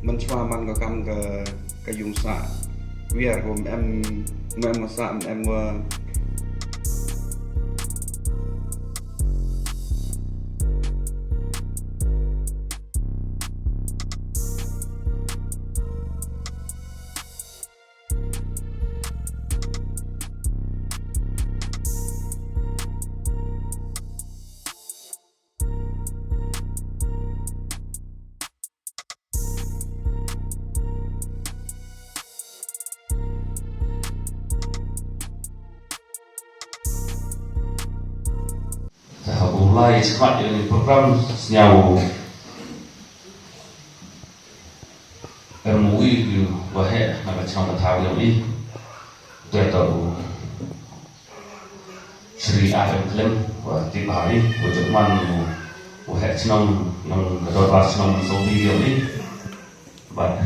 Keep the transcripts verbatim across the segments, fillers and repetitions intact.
Mynchwa man ko kam ka, ka yung sah. Wiar ko em, em wa sah, em wa. Te ha u lai chmat ya ni program sñiaw em u wi u waheh na ka chnong ka thaw yong i. Te to u Shri R M Khlem, wa tip bha i, wa jukman u, u heh chnong, nong ka dorbar chnong Sobi yong i. But,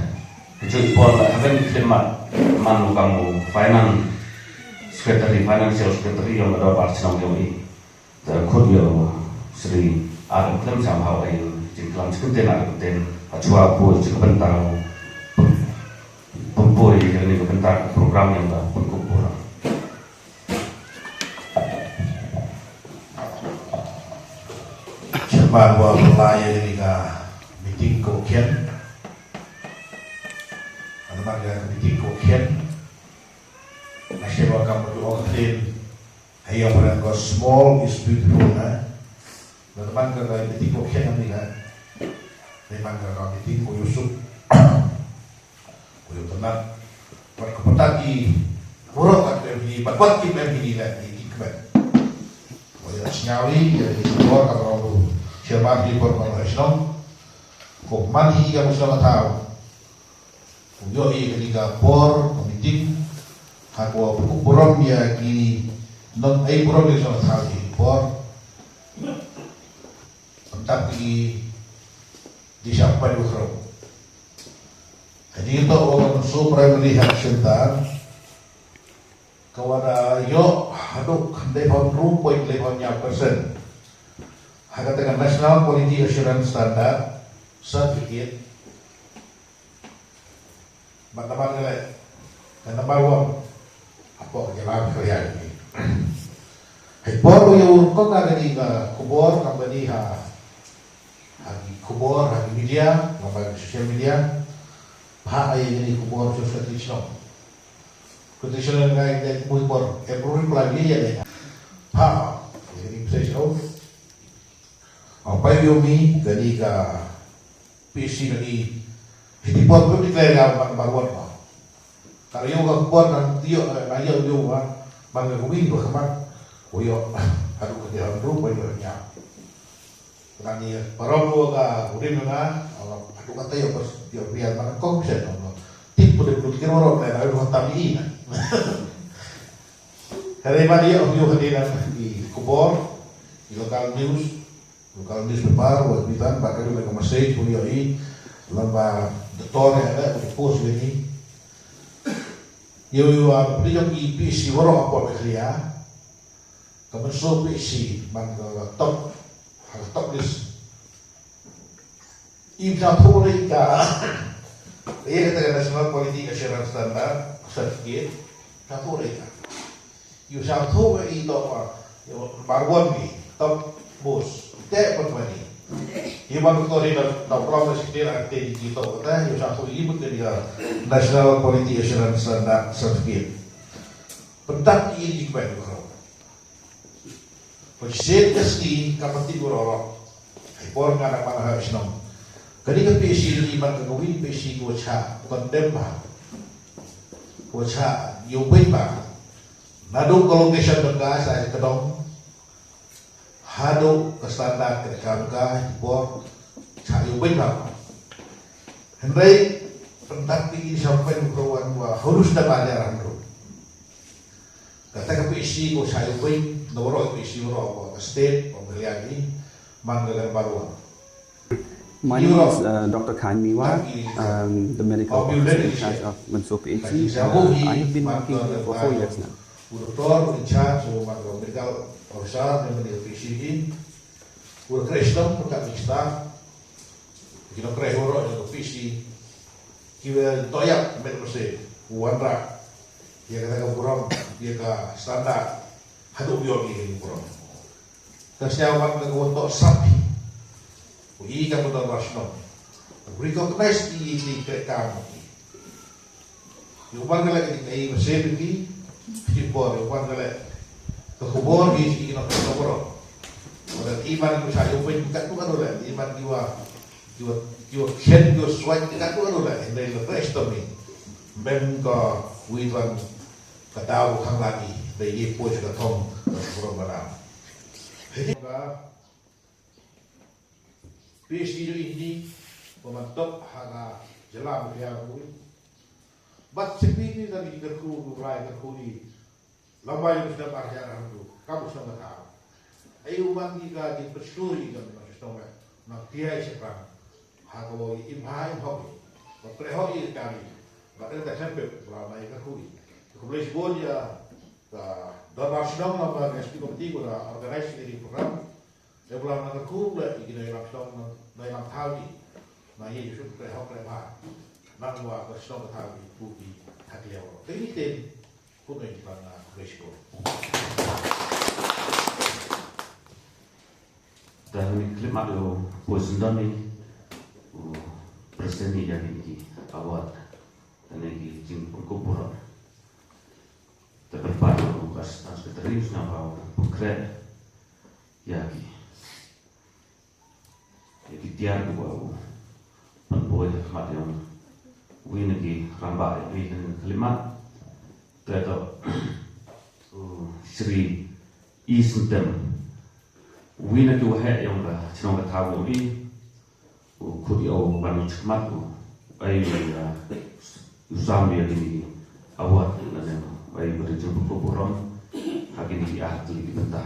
ka jooh i por la haben Khlem mat, man u kam u finance secretary, financial secretary yong ka dorbar chnong yong i. Te khut yow Shri R M Khlem cham bha u ai jingklam chikynten ar kynten, hachwa poi chikynten u, pynpoi ya kani ka bynta ka program yong ka pynkup burom. Chairman wa pynlai ya kani ka meeting ko khian. Ana mar ka meeting ko khian. Nga sñiaw wa kam wa ju ong ktien. Hei yong pyrshang ko small is beautiful, na. Na man ka ka meeting ko khian ni, na. Ni man ka ka meeting ko yow suk. Ko yow tynnat. Wat ko pyntat ki waroh kat em hi, wat wat ki em hi ni la ki ki kmen. Ko yow sñiaw i, ya ki ko ka ro chairman hi por ko sñiaw. Ko man hi ka musla thaw. Ko yoh i kani ka por, ka meeting. Ha ko pynkup burom ya ki nong, ai burom ya ki nong thaw ki por. Pyntat ki di sha pen u khro. Kani to o ka Mynsoo Primary Health Centre. Ka wa da yoh hadooh khyndai phaw ynru point lai phaw ynñiaw percent. Ha kata ka National Quality Assurance Standard Certificate. Bad namar ka le, ka number one, hapoh ka jylla Meghalaya ni. Hei por u yoh u kong ka kani ka khubor, ka bani ha, ha ki khubor, ha ki media, ka bani social media, bha ai kani khubor social traditional. Traditional ngai dei mui por, every plan ni ya dei. Bha, kani message of. Au pai yow mi, kani ka P H C kani, hiti por ko declare ka man marwat ma. Ka yow ka por nang tiok, na yow yow ma, man ka kawin ba khmat, ko yoh, hadooh ka dia ynru, ba yoh ynñiaw. Nang ni, parom ko ka, urim nga, hadooh ka tayo, pas yoh biar man kong bisa no. Tip ko de blut kir waroh, na yow tam ni na. Kare man yoh, yoh hadi na, i khubor, i local news, local newspaper, wa bitan, ba kadu na ka message, wa yoh i, lamba doktor ya, wa post ya ni. Yow, yow, ah, pynjop i P H C waroh hapoh Meghalaya. Ka Mynsoo P H C, man ka top, ha ka top list. Im sa thoh re ka. Ye kata ka National Quality Assurance Standard Certificate. Sa thoh re ka. Yow sa thoh i to pa. Yow marwon ni. Top boss. Te pon mani. Yow man to ri na, na problem na sikte na te di to ta. Yow sa thoh i mut ni ka National Quality Assurance Standard Certificate. Pyntat i di kmen ko. Pynsit ka ski ka mati ko rorok. Hei por nga na mana ha shnong. Kani ka P H C ni man ka kawin P H C ko cha condemn ba. Ko cha yow beit ba. Nadooh ka location dang ka sa ka dong. Hadooh ka standard ka ka ka hei por cha yow beit ba. Hynrei pyntat pi i sa pen ko wan wa hurus da ba ya ran ro. Kata ka P H C ko sa yow beit, na waroh ka P H C waroh ko ka state, ko ka liang ni, man ka kan baru. My name is, uh, Doctor Khan Miwa. Um, the medical officer in charge of Mynsoo P H C. Uh, I have been working here for four years now. U doktor in charge, u man ka medical officer, ni medical P H C ni. U doktor Islam, u doktor Islam. Ki doktor waroh ka P H C. Ki wa toh yap met masi, u wanrah ya ka, ka burom, ya ka standard, hadooh yoh ki ka burom. Ka sñiaw wan ka wa toh sap, u i ka wa toh rashnong, u recognize i, i, i ka kam. Yow wan ka leh ka ding ei masi phi, phi por, yow wan ka leh ka khubor hi, hi na ka khubor. Wala i man ki sa yow pen ka tu ka leh, i man ki wa, ki wa, ki wa khen, ki wa swai ka tu ka leh, hynrei la best to me. Mem ka wi wan ka daw khang lagi, da ye poi ka thong, ka khubor mana. Hynrei ka PhD jooh i hini, wa man toh ha ka jylla Meghalaya wi. Bad chipi ni da ki kyrkhu, ki brai kyrkhu i. Lamba yow sdang ar hajar ar hajar, kam u sdang ka thaw. Ai u man ki ka, ki pyrshuri ka, ka sdang ka. Na tiai chakran. Ha ka wa i im ha im hok i. Wa pleh hok i ka kari. Bad da khlem pep, wa mai kyrkhu i. Khublei chibun ya ka Dorbar Chnong, lamba ka S P committee, wa da organize i program. Te bla na ka kyrkhu le, i ki nongyalam chnong, nongyalam thaw ki. Na ye ju suk te hok le bha. Nang wa ka chnong ka thaw ki, pu ki, hak le wa. Te ni te, pu ngi ki bang na, khublei chibun. Te ni khlem mat u, pu Sendon ni, u president ni ya ni ki award. Te ni ki jingpynkup burom. Te kyrpad u ka Assistant Secretary, sñiawbha u pynkhreh ya ki. Ya ki tiar ki wa u pynpoi khmat yong wi na ki rangbah ya wi na ki khyllipmat. Te toh u Shri E. Syntem, wi na ki waheh yong ka chnong ka thaw yong i. U khut ya u ban u chikmat u. Ai, ya, u sam ya kini award na ne. Ai, bada jingpynkup burom ha kini ki ar tylli ki bynta.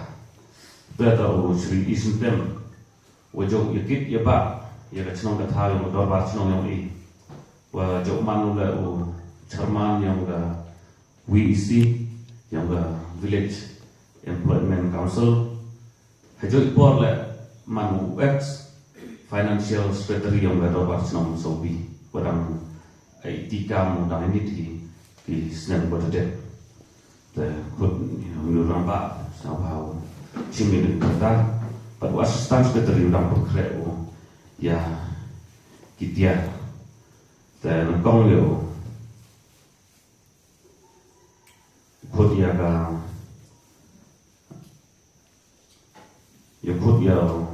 Te toh u Shri E. Syntem, wa jooh ya kit ya bah ya ka chnong ka thaw yong ka dorbar chnong yong i. Wa jooh man u le u chairman yong ka V E C, yong ka Village Employment Council. Hajooh i por le man u ex Financial Secretary yong ka Dorbar Chnong Mynsoo B, wa dang ai ti kam u dang ini ki, ki snem wa da dep. Te khut u rangbah, sñiawbha u chim i ni kata, pat u Assistant Secretary u dang pynkhreh u ya ki tiar. Te nyngkong yow khut ya ka, ya khut ya u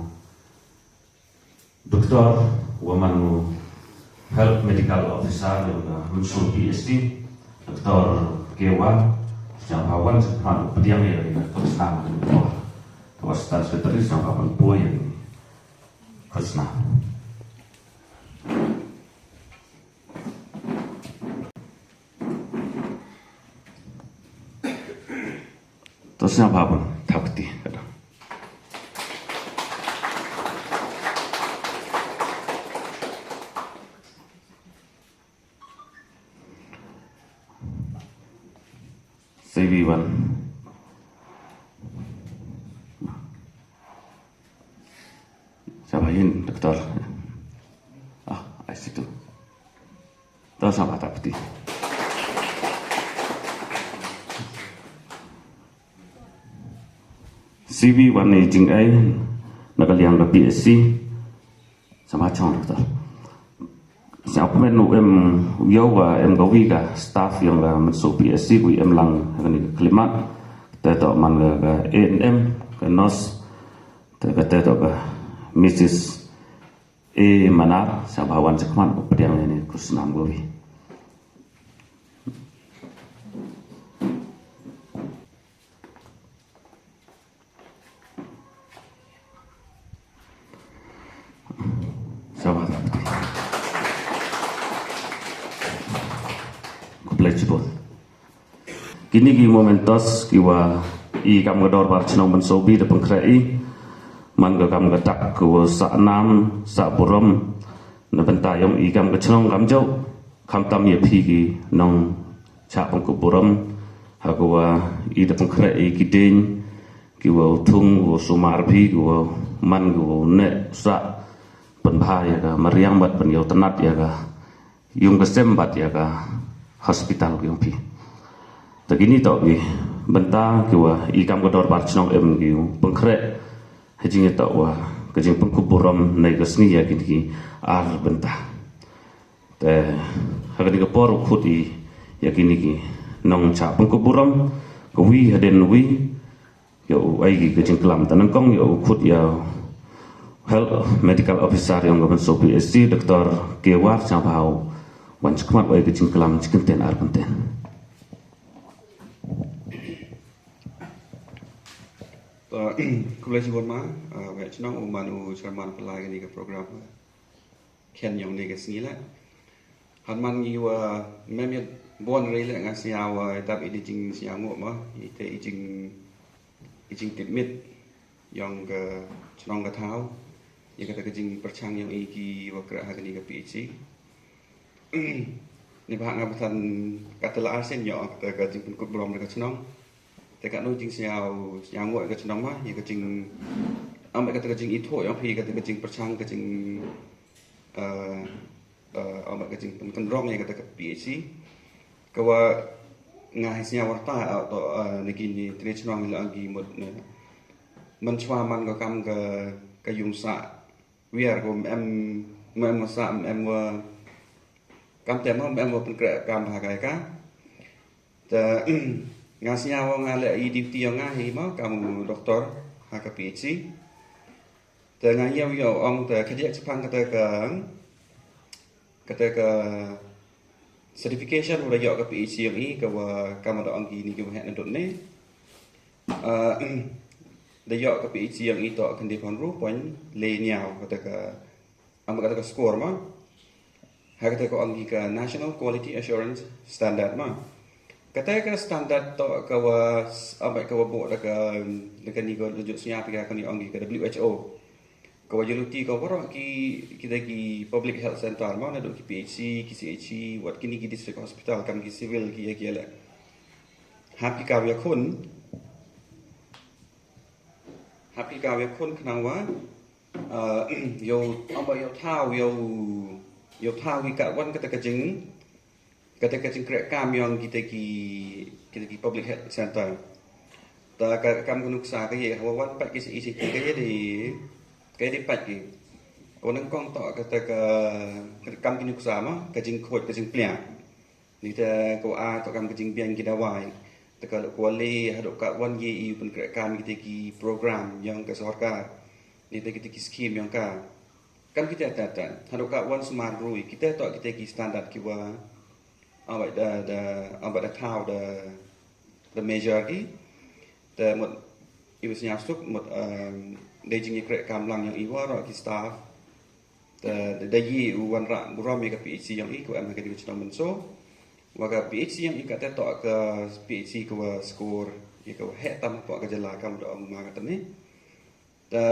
Doctor wa man u Health Medical Officer yong ka Mynsoo P H D, Doctor K. Wan, sñiawbha wan sñiawbha pdiang ya ka khut snam ka Doctor. Wa Assistant Secretary sñiawbha pynpoi ya ka khut snam. To sñiawbha pun thap kti ka dang. Seiwi wan. Sñiawbha hin, Doctor. Ah, ai situ. To sñiawbha thap kti. Seiwi wan i jingai na ka liang ka P H C. Sñiawbha chong, Doctor. Sñiawbha kmen u em, u yow wa em ka wi ka staff yong ka Mynsoo P H C, wi em lang kani ka khyllipmat. Te toh man ka, ka A N M, ka nurse. Te ka, te toh ka Missus A. Manar, sñiawbha wan chakhmat u pdiang ya kani ka khut snam ka wi. Sñiawbha thap kti. Khublei chibun. Kini ki mementos ki wa i kam ka Dorbar Chnong Mynsoo B da pynkhreh i. Man ka kam ka dak ka wa sah nam, sah burom. Na bynta yong i kam ka chnong kamjooh. Khamtam ya phi ki nongchah pynkup burom. Ha ka wa i da pynkhreh i ki dieñ. Ki wa u thung, wa u sumar phi, ki wa man, ki wa u neh, u sah, pynbha ya ka mariang bad pynyoo tynnat ya ka, yung ka sem bad ya ka hospital yung phi. Ta kini toh ki bynta ki wa i kam ka dorbar chnong em ki u pynkhreh ha jingtoh wa ka jingpynkup burom nei ka sngi ya kini ki ar bynta. Te ha kani ka por u khut i ya kini ki nongchah pynkup burom, ka wi hadien wi, ya u ai ki ka jingklam. Ta nyngkong ya u khut ya Health Medical Officer yong ka Mynsoo P H C, Doctor K War, cha bhau wan chakmat u ai ka jingklam chi kyntien ar kyntien. Ta, khublei chibun ma, ah, wei chnong u man u chairman pynlai kani ka program. Khen yong ni ka sngi la. Han man ngi wa mem ya bon rei le nga sñiaw wa dap i di jingsñiawngooh ma, i te i jing, i jingtipmit yong ka chnong ka thaw ya kata ka jingpyrchang yong i ki wa kreh ha kani ka P H C. Ni ba nga bthan kata la arsen yoh kata ka jingpynkup burom da ka chnong. Te ka nu jingsñiaw, sñiawngooh ka chnong ma, ya ka jing, am kata ka jingithuh yong phi, kata ka jingpyrchang, ka jing, eh, eh, am ka jingpynkynrong ya kata ka P H C. Ka wa nga hi sñiaw warta, ah, to, eh, na kini tre chnong la ang ki mut ne. Mynchwa man ka kam ka, ka yung sah. Wiar ko em, em wa sah, em wa. Kam te mo em wa pynkreh kam ha ka ka. Te, nga sñiaw nga le i duty yong nga hi mo kam u doktor ha ka P H C. Te nga yoh yoh ong te khadiak chapang kata ka, kata ka certification wa da yoh ka P H C yong i ka wa kam da ong ki ni ki wa heh na dot ne. Ah, da yoh ka P H C yong i toh khyndai phaw ynru point le ynñiaw kata ka, am kata ka score ma. Ha kata ka ong ki ka National Quality Assurance Standard ma. Kata ka standard toh ka wa s-, am ka wa buh da ka, da ka ni ko la ju sñiaw phi ka ni ong ki ka W H O. Ka wa yoh luti ka waroh ki, kita ki public health center ma, na do ki P H C, ki C H C, wat kini ki district hospital, kam ki civil ki ya ki ya le. Hap ki kaw yakhun. Hap ki kaw yakhun khnang wa, ah, yow, amba yow thaw, yow, yow thaw ki ka wan kata ka jing, kata ka jingkreh kam yong kita ki, kita ki public health center. Ta ka kam ka nuksa ka ye, hawa wan pat ki sa i sa ki ka ye di, ka ye di pat ki. Ko nang kong to kata ka, ka kam ki nuksa ma, ka jingkhot, ka jingpliah. Ni te ko a to kam ka jingbiang ki dawai. Te ka ko le, hadooh ka wan ye i pynkreh kam kita ki program yong ka sorkar. Ni te kita ki scheme yong ka. Kam kita ta ta. Hadooh ka wan sumar rui. Kita to kita ki standard ki wa. Awai da, da, awai da thaw da, da measure ki. Te mut i wa sñiaw suk, mut, um, da jing i kreh kam lang yong i waroh ki staff. Te, da, da yi u wanrah burom ya ka P H C yong i, ko em ha ka division Mynsoo. Wa ka P H C yong i ka te to ka P H C ko wa score, ya ko wa heh tam hapoh ka jylla kam da ong ma ka tani. Te,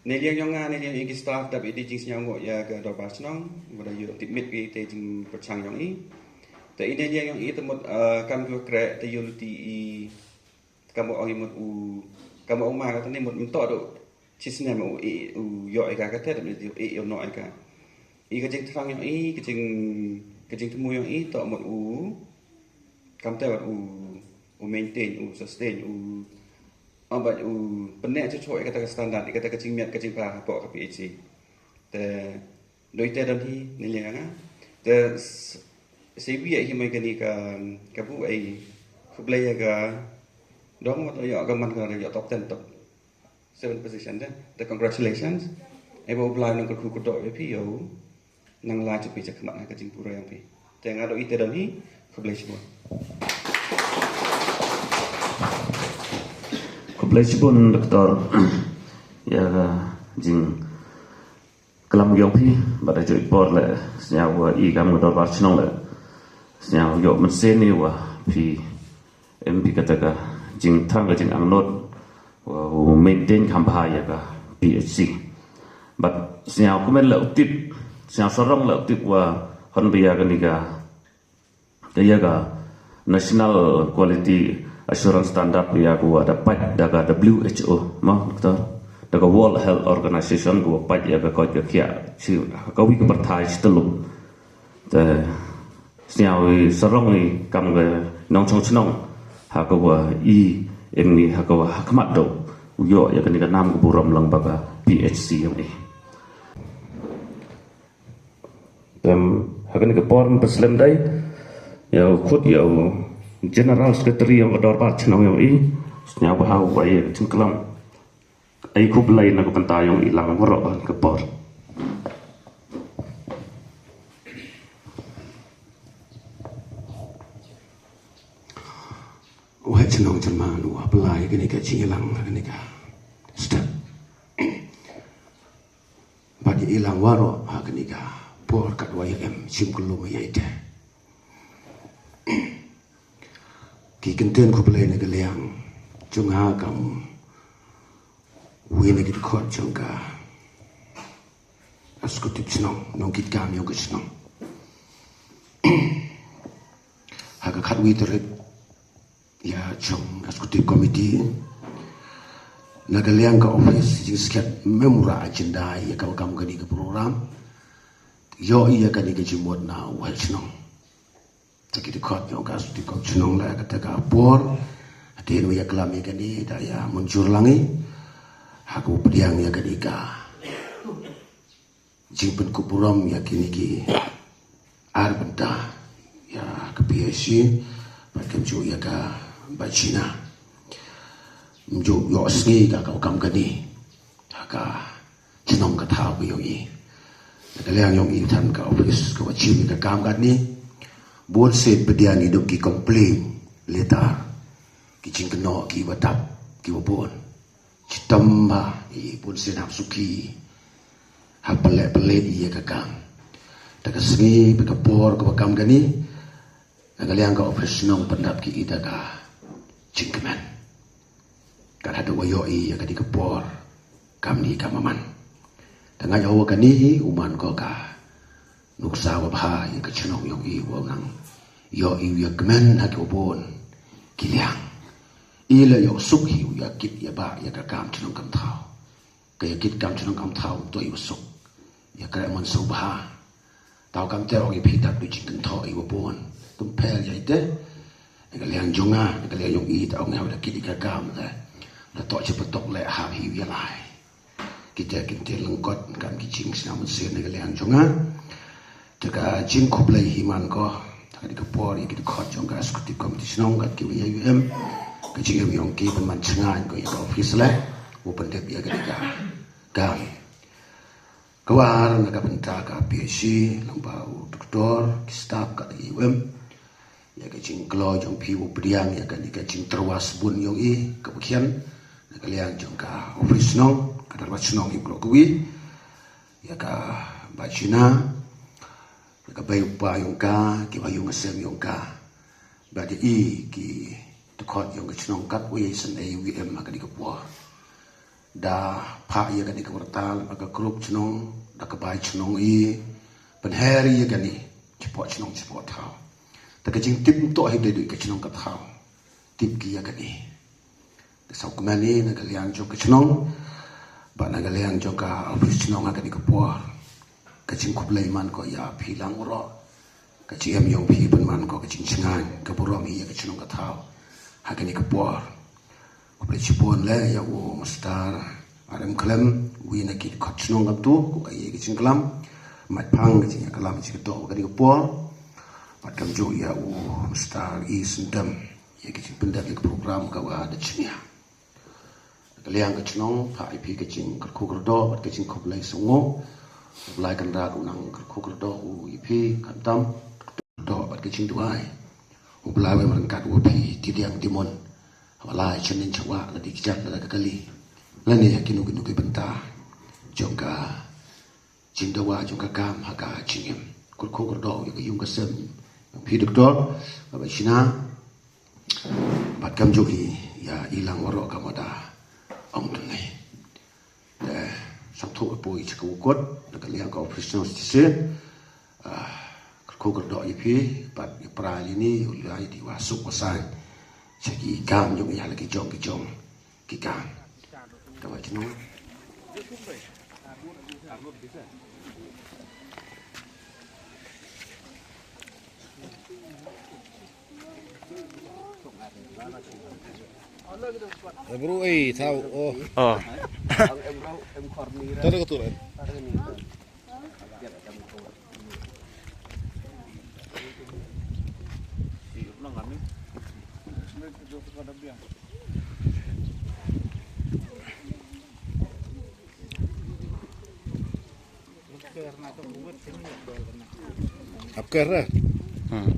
ne liang yong nga, ne liang yong i ki staff, da bi di jingsñiawngooh ya ka dorbar chnong, wa da yoh tipmit ki te jingpyrchang yong i. Te i ne liang yong i te mut, eh, kam ki wa kreh, te yoh luti i, kam wa ong i mut u, kam wa ong ma ka tani mut mynto do, chi snem u, i, u yoh i ka ka te, da mut i, i, u noh i ka. I ka jingthrang yong i, ka jing, ka jingthmu yong i, to mut u, kam te wat u, u maintain, u sustain, u, Ong bad u pyneh choh choh i kata ka standard, i kata ka jingmiat ka jingpyrkhat hapoh ka P H C. Te, doi te don hi, ni liang nga. Te, s-, se wi hi mai kani ka, ka bu ai, khublei ya ka, dong wat yoh ka man ka yoh top ten, top seven position te. Te congratulations. Ai ba u Blai nang ka khu ka doh ya phi yow. Nang lai cha phi cha khmat ha ka jingpura yong phi. Te nga do i te don hi, khublei chibun. Khublei chibun, Doctor. Ya ka jingklam yong phi, bad ha jooh i por le, sñiaw wa i kam ka dorbar chnong le. Sñiaw yoh mynsiem ni wa phi Em phi kata ka jingthrang ka jingangnud, wa u maintain kham bha ya ka P H C. Bad sñiaw kmen la u tip, sñiaw sarong la u tip wa hon ba ya kani ka, ka ya ka National Quality Assurance Standard ya ka wa da pait da ka W H O, ma, doctor? Da ka World Health Organization ka wa pait ya ka koit ka khiah, chi, ka wi ka pyrthai chi tyllup. Te sñiaw i sarong i kam ka nongchong chnong ha ka wa i em i ha ka wa ha khmat do u yoh ya kani ka nam ka burom lang ba ka P H C yong i. Em, ha kani ka por pa slem dai ya u khut ya u General Secretary yong ka dorbar chnong yong i, sñiaw ba ha u wa ya ka jingklam. Ai khublei na ka bynta yong i lang waroh ha ka por. Waheh chnong, chnong man, wa pynlai kani ka jingyalang, kani ka step. Bad ya i lang waroh ha kani ka por kat wa ya em, chim kulum ya ite. Ki kyntien khublei na ka liang jong nga kam wi na ki dkhot jong ka executive chnong, nongkitkam yong ka chnong. Ha ka khatwi tarik ya jong executive committee, na ka liang ka office jingskhem memorandum agenda ya ka wa kam kani ka program. Yoh i ya kani ka jingmut na u waheh chnong. Te ki dkhot yong ka executive committee chnong la kata ka por, hadien wa ya klam ya kani da ya mynjur lang i ha ka wa pdiang ya kani ka jingpynkup burom ya kini ki ar bynta ya ka P H C, bad kam ju ya ka Bachina. Mju yoh sngi ka ka wa kam kani ha ka chnong ka thaw ka yong i. Na ka liang yong i than ka office ka wa chim ka kam kani, bun sien pdiang i duk ki complain letter, ki jingkynnoh ki wa dap ki wa bun. Chitom ba i bun sien hap suki, hap pynleh pynleh i ya ka kam. Te ka sngi bad ka por ka wa kam kani, na ka liang ka office chnong pyndap ki i da ka jingkmen. Kat haduh wa yoh i ya kani ka por kam ni ka maman. Te nga yoh wa kani hi u man ko ka nuksa wa bha ya ka chnong yong i wa nang yoh i ya kmen ha ki wa bun ki liang. I la yoh suk hi u ya kit ya bah ya ka kam chnong kam thaw. Ka ya kit kam chnong kam thaw to i wa suk ya ka mon suk bha. Taw kam te ong i phi dap du jingkynthoh i wa bun. Tum pher ya ite. Ka liang jong nga, ka liang yong i ta ong nga wa da kit i ka kam te. Da toh cha patok le ha hi ya lai. Kita kin te lengkot kam ki jingsnam sien ka liang jong nga. Te ka jingkhublei hi man ko. Ta ka di ka por i ki dkhot jong ka executive committee chnong kat ki wa ya u em. Ka jingem yong ki pynman chngain ko ya ka office le. U pyndep ya ka di ka kam. Ka wa na ka bynta ka P H C, lang ba u doktor, ki staff ka di u em. Ya ka jingkloi jong phi u pdiang ya kani ka jingtyrwa sbun yong i ka wa khian na ka liang jong ka office chnong, ka dorbar chnong i bro ka wi. Ya ka Bachina, ya ka bei u pa yong ka, ki wa yung sem yong ka. Bad ya i ki dkhot yong ka chnong kat wi san ei wi em ha kani ka por. Da phah ya kani ka warta la ka group chnong, da ka bai chnong i, pynher ya kani chapoh chnong chapoh thaw. Ta ka jingtip toh hi dei dei ka chnong ka thaw. Tip ki ya kani. Da saw kmen i na ka liang jong ka chnong, bad na ka liang jong ka office chnong ha kani ka por. Ka jingkhublei man ko ya phi lang waroh. Ka jingem yong phi pynman ko ka jingchngain ka burom hi ya ka chnong ka thaw ha kani ka por. Khublei chibun le ya u Mister R M Khlem, wi na ki dkhot chnong kam tu, ko ka ya ka jingklam. Mat phang ka jingklam jingkatoh kani ka por. Bad kam ju ya u Mister E Syndem, ya ka jingpyndep ya ka program ka wa da chnia. Ka liang ka chnong, phah i phi ka jingkyrkhu kyrdoh, bad ka jingkhublei sngew. U Blai Kynrad u nang kyrkhu kyrdoh u i phi, khamtam. Kyrdoh, bad ka jingduwai. U Blai wa em ryngkat u phi, ti diang ti mon. Wa lai chynnin chawa, la di kjat, la da ka kali. La ni ha kinu kinu ki bynta. Jong ka jingdawa jong ka kam ha ka jingim. Kyrkhu kyrdoh ya ka yung ka sem. Phi doktor, ka Bachina. Bad kam ju i ya i lang waroh ka mada ong tynne. Te sap thu ka poi cha ka u kot, da ka liang ka office chnong station. Ah, kyrkhu kyrdoh ya phi, bad ya pra ya ni, u lai di wa suk wa sai. Cha ki kam jong ya la ki jong ki jong. Ki kam. Ka wa chnong. Eh, bro, eh, tau, oh. Oh. Tau, tau, tau, eh. Apker dah. Hmm.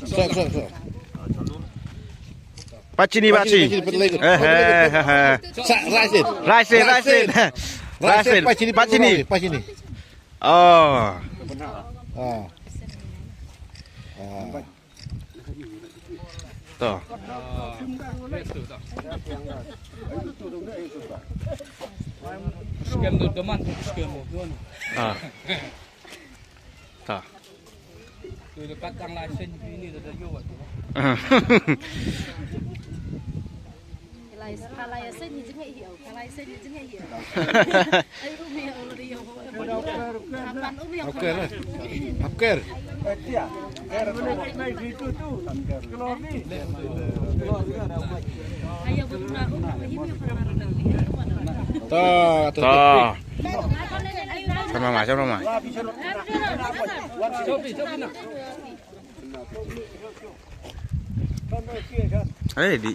Sok, sok, sok. Pachini, pachi. Pachini, pachini, pachini. Eh, eh, eh, eh. Sa, raisin. Raisin, raisin. Raisin. Raisin, pachini, pachini. Pachini. Oh. Ah. Ah. To. Skem do doman, skem do. Ah. To. Tu dekat tang license ini dah yo. Kalai, kalai sen ni jengah hiau, kalai sen ni jengah hiau. Ai, umi ya Allah, ya Allah. Kapan umi ya Allah? Apker, eh? Apker. Ayo, betul, umi ya Allah. Ta, ta. Ta. Sama mama, sama mama. Eh, di.